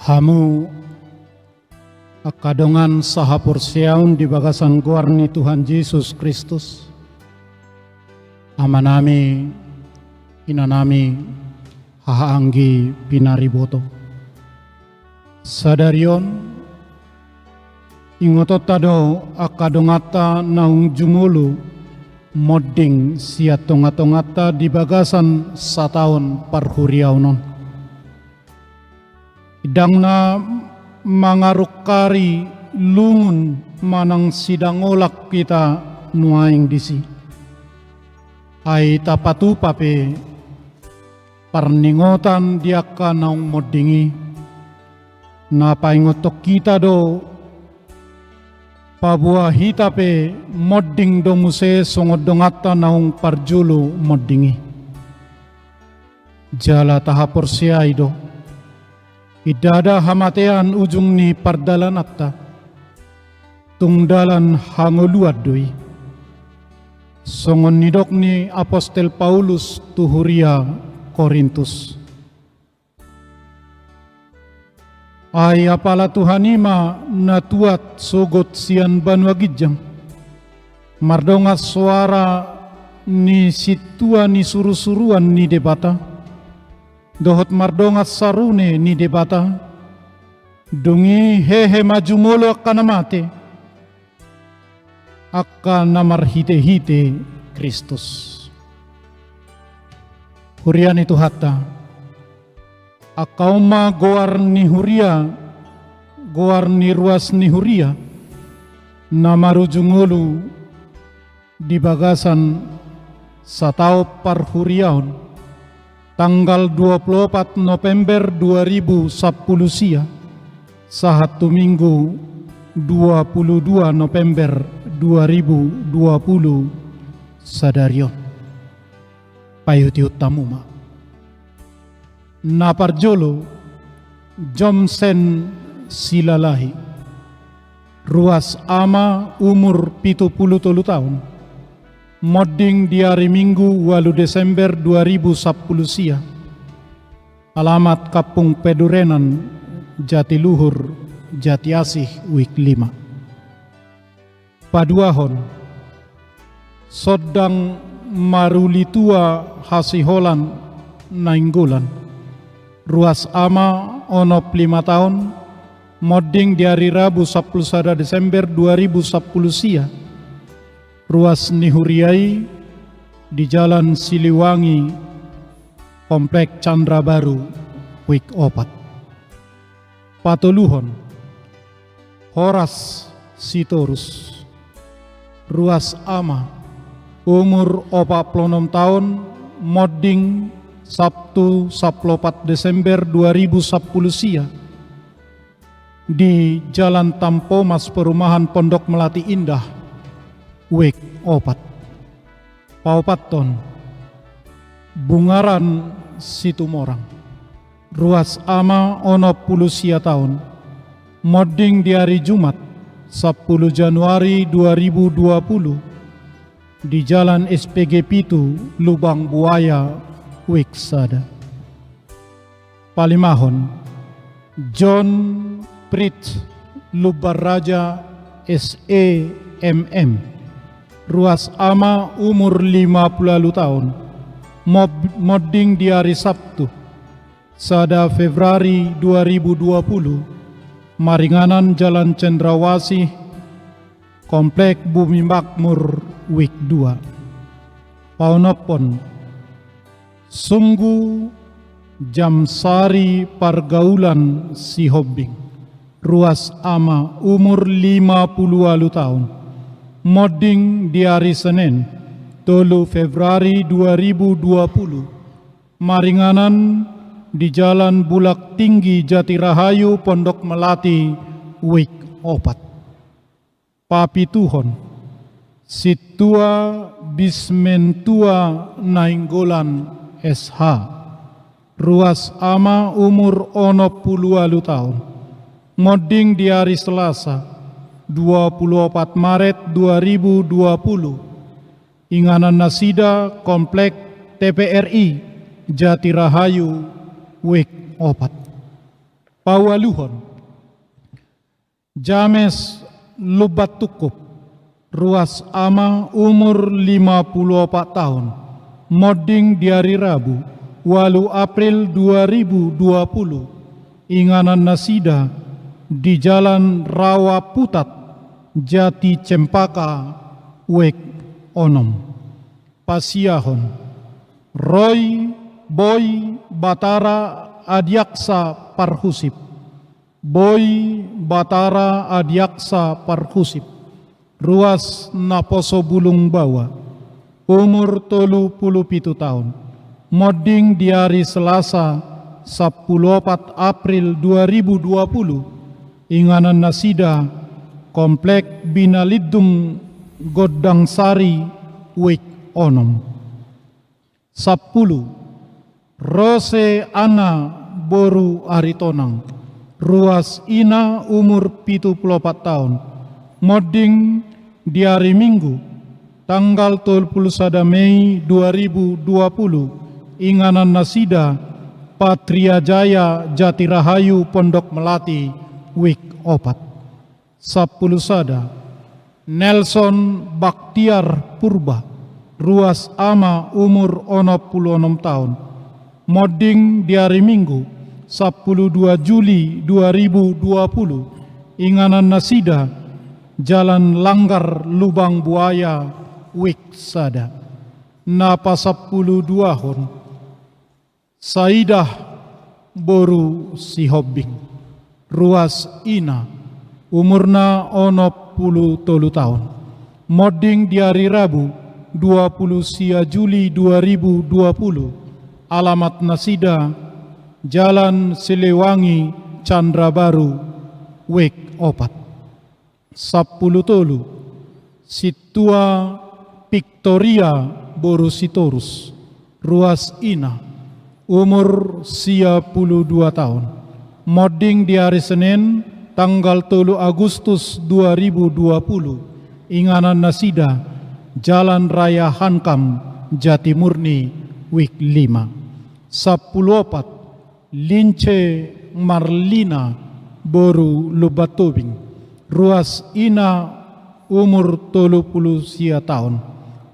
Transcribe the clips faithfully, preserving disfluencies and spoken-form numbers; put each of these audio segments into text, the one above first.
Hamu angka dongan sahaporseaon di bagasan goar ni Tuhan Jesus Kristus, amanami, inanami, hahaanggi pinariboto. Sadari on, ingotonta do angka donganta naung jumolo monding sian tongatonganta di bagasan sataon parhuriaon on. Ndang na mangarungkari lungun manang sidangolak hita nuaeng disi. Ai tapatupa pe parningotan di angka naung monding i, na paingothon hita do, paboa hita pe monding do muse songon donganta naung parjolo monding i. Jala tahaporseai do, ndada hamatean ujung ni pardalananta, tung dalan hangoluan do i. Songon nidok ni apostel Paulus tu huria Korintus. Ai apala Tuhan i ma na tuat sogot sian banua ginjang, mardongan soara ni sintua ni surusuruan ni Debata, dohot mardongan sarune ni Debata, dung i hehe ma jumolo angka na mate, angka na marhitehite Kristus. Huria ni Tuhanta, angka on ma goar ni huria, goar ni ruas ni huria, na marujung ngolu di bagasan sataon parhuriaon, tanggal dua puluh opat November dua ribu sampulu sia, sahat tu Minggu dua puluh dua November dua ribu dua puluh sadari on. Paihutihut hamu ma. Na parjolo, Jomsen Silalahi. Ruas ama, umur pitu pulu tolu taon. Monding di ari Minggu ualu Desember dua ribu sampulu sia. Alamat Kampung Pedurenan, Jatiluhur, Jatiasih, Wik lima. Paduahon, Sondang Marulitua Hasiholan Nainggolan. Ruas ama onom pulu lima taon, monding di ari Rabu sampulu sada Desember dua ribu sampulu sia. Ruas ni huria i di Jalan Siliwangi, Komplek Chandra Baru, Wik opat. Patoluhon, Horas Sitorus. Ruas ama, umur opat pulu onom taon, monding Sabtu sampulu opat Desember dua ribu sampulu sia, di Jalan Tampomas, Perumahan Pondok Melati Indah, Wik opat. Paopathon, Bungaran Situmorang. Ruas ama onom pulu sia taon. Monding di ari Jumat, sampulu Januari dua ribu dua pulu, di Jalan S P G pitu, Lubang Buaya, Wik sada. Palimahon, John Prit Lumban Raja, S E M M. Ruas ama, umur lima pulu ualu taon. Mob-, monding di ari Sabtu, sada Februari dua ribu dua pulu, maringanan Jalan Cendrawasih, Komplek Bumi Makmur, Wik dua. Paonomhon, Sunggu Jamsari Pargaulan Sihombing. Ruas ama, umur lima pulu ualu taon. Monding di ari Senen, tolu Februari dua ribu dua pulu, maringanan di Jalan Bulak Tinggi, Jatirahayu, Pondok Melati, Wik opat. Papituhon, Sintua Bismentua Nainggolan S H. Ruas ama, umur onom pulu ualu taon. Monding di ari Selasa, dua pulu opat Maret dua ribu dua pulu. Inganan nasida Komplek T P R I Jatirahayu, Wik opat. Paualuhon. James Lumban Tungkup, ruas ama, umur lima pulu opat taon, monding di ari Rabu, ualu April dua ribu dua pulu, inganan nasida di Jalan Rawa Putat, Jati Cempaka, wijk onom. Pasiahon. Roy Boy Batara Adiaksa Parhusip. Boy Batara Adiaksa Parhusip, ruas Naposo Bulung Baoa, umur tolu pulu pitu taon, monding di ari Selasa, sampulu opat April dua ribu dua pulu, inganan nasida Komplek Binalindung Gondang Sari, wijk onom. Sampulu. Rose Anna boru Aritonang, ruas ina, umur pitu pulu opat taon, monding di ari Minggu, tanggal tolu pulu sada Mei dua ribu dua pulu, inganan nasida Patria Jaya Jatirahayu Pondok Melati, wijk opat. Sampulu sada. Nelson Baktiar Purba, ruas ama, umur onom pulu onom taon, monding di ari Minggu, sampulu dua Juli dua ribu dua pulu, inganan nasida Jalan Langgar Lubang Buaya, wijk sada. Na pasampulu duahon. Saidah boru Sihombing, ruas ina, umurna onom pulu tolu taon, monding di ari Rabu, dua pulu sia Juli dua ribu dua pulu, alamat nasida Jalan Siliwangi, Candrabaru, wijk opat. Sampulu tolu. Sintua Victoria boru Sitorus, ruas ina, umur sia pulu dua taon, monding di ari Senen, tanggal tolu Agustus dua ribu dua pulu, inganan nasida Jalan Raya Hankam, Jatimurni, wijk lima. Sampulu opat. Lince Marlina boru Lumban Tobing, ruas ina, umur tolu pulu sia taon,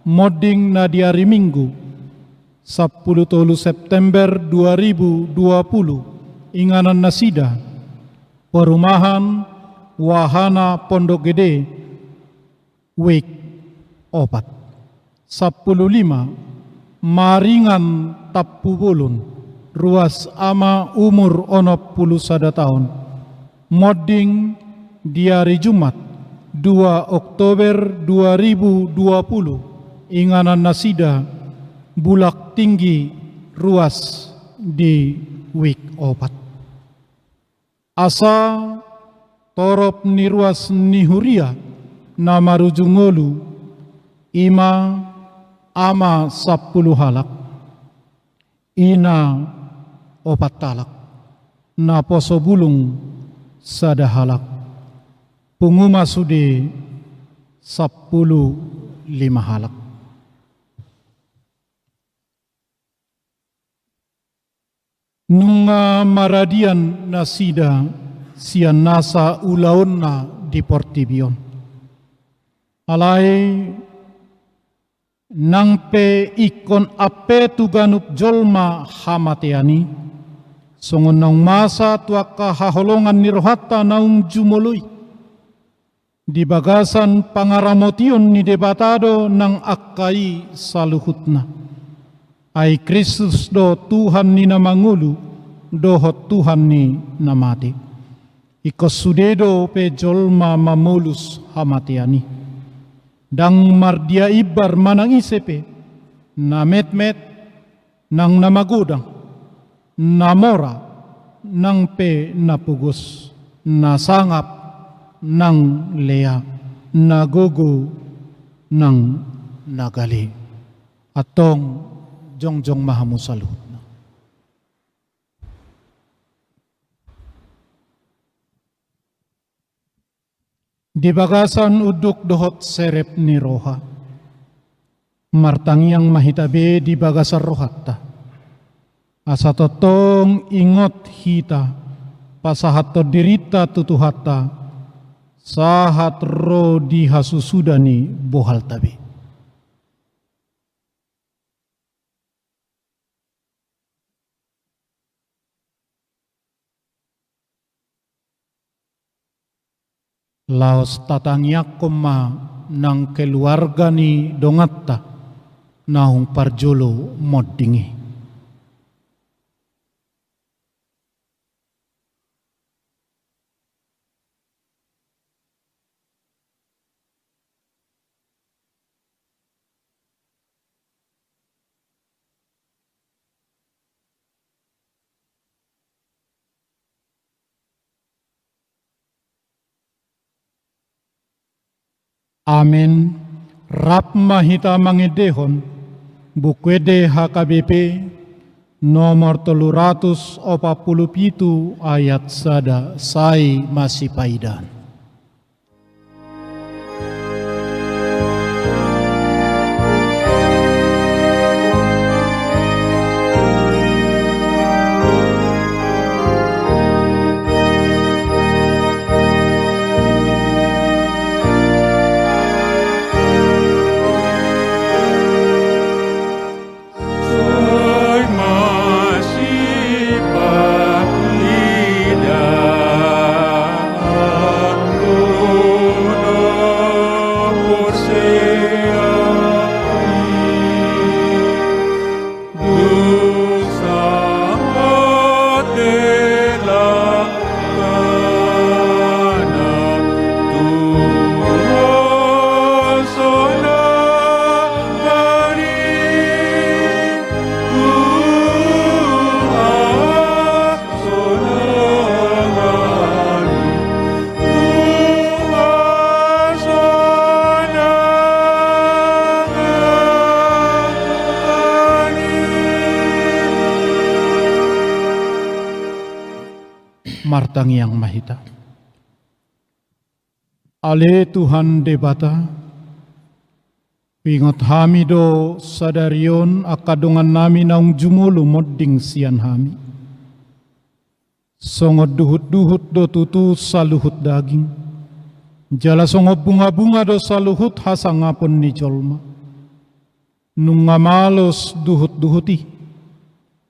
monding na di ari Minggu, sampulu tolu September dua ribu dua pulu, inganan nasida Perumahan Wahana Pondok Gede, wijk opat. Sampulu lima. Maringan Tampubolon, ruas ama, umur onom pulu sada taon, monding di ari Jumat, dua Oktober dua ribu dua pulu, inganan nasida Bulak Tinggi, ruas di wijk opat. Asa torop ni ruas ni huria na marujung ngolu, i ma ama sampulu halak, ina opat halak, naposo bulung sada halak, pungu ma sude sampulu lima halak. Nunga maradian nasida sian nasa ulaonna di portibi on. Alai nang pe ingkon ampe tu ganup jolma hamatean i, songon naung masa tu angka haholongan ni rohanta naung jumolo i. Di bagasan pangaramotion ni Debata do nang angka i saluhutna. Ai Kristus do Tuhan ni na mangolu dohot Tuhan ni na mate. Ingkon sude dope jolma mamolus hamatean i. Ndang mardia imbar manang ise pe, na metmet, nang na magodang, na mora, nang pe na pogos, na sangap, nang lea, na gogo, nang na gale. Antong jongjong ma hamu saluhutna. Di bagasan unduk dohot serep ni roha, martangiang ma hita be di bagasan rohanta, asa tongtong ingot hita pasahathon dirinta tu Tuhanta, sahat ro di hasusuda ni bohalta be. Laos tatangiangkon ma nang keluarga ni donganta naung parjolo monding i. Amen. Rap ma hita mangendehon Buku Ende H K B P nomor tolu ratus opat pulu pitu ayat sada, sai masipaidaan. Martangiang ma hita. Ale Tuhan Debata, huingot hami do sadari on angka dongannami naung jumolo monding sian hami. Songon duhutduhut do tutu saluhut daging, jala songon bungabunga do saluhut hasangapon ni jolma. Nunga malos duhutduhut i,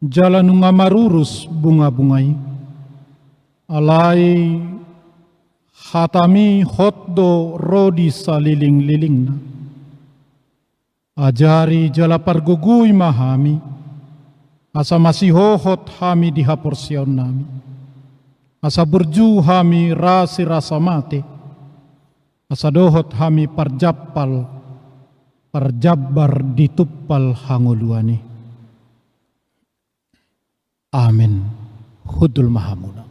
jala nunga marurus bungabunga i. Alai hatami hot do ro di salelenglelengna. Ajari jala pargogoi ma hami, asa masihohot hami di haporseaonnami, asa burju hami ra sirasa mate, asa dohot hami parjampal, parjambar di tumpal hangoluan i. Amen. Hundul ma hamuna.